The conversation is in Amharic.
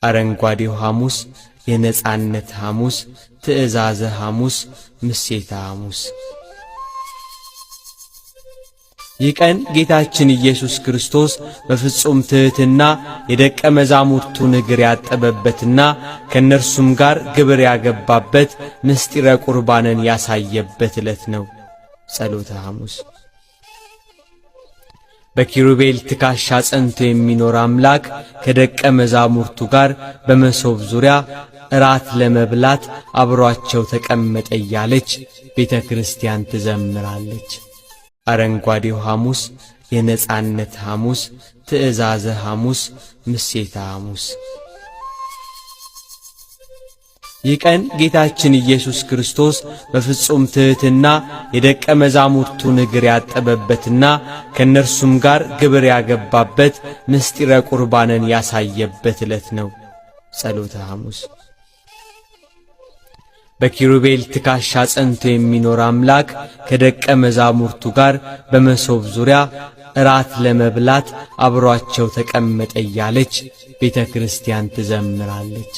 አረንጓዴው ሐሙስ፣ የነጻነት ሐሙስ፣ ትእዛዘ ሐሙስ፣ ምሴተ ሐሙስ። ይህ ቀን ጌታችን ኢየሱስ ክርስቶስ በፍጹም ትሕትና የደቀ መዛሙርቱን እግር ያጠበበትና ከእነርሱም ጋር ግብር ያገባበት ምስጢረ ቁርባንን ያሳየበት ዕለት ነው። ጸሎተ ሐሙስ። በኪሩቤል ትከሻ ጸንቶ የሚኖር አምላክ ከደቀ መዛሙርቱ ጋር በመሶብ ዙሪያ እራት ለመብላት አብሯቸው ተቀመጠ እያለች ቤተ ክርስቲያን ትዘምራለች። አረንጓዴው ሐሙስ፣ የነጻነት ሐሙስ፣ ትእዛዘ ሐሙስ፣ ምሴተ ሐሙስ። ይህ ቀን ጌታችን ኢየሱስ ክርስቶስ በፍጹም ትሕትና የደቀ መዛሙርቱን እግር ያጠበበትና ከእነርሱም ጋር ግብር ያገባበት ምስጢረ ቁርባንን ያሳየበት ዕለት ነው። ጸሎተ ሐሙስ። በኪሩቤል ትከሻ ጸንቶ የሚኖር አምላክ ከደቀ መዛሙርቱ ጋር በመሶብ ዙሪያ እራት ለመብላት አብሯቸው ተቀመጠ እያለች ቤተ ክርስቲያን ትዘምራለች።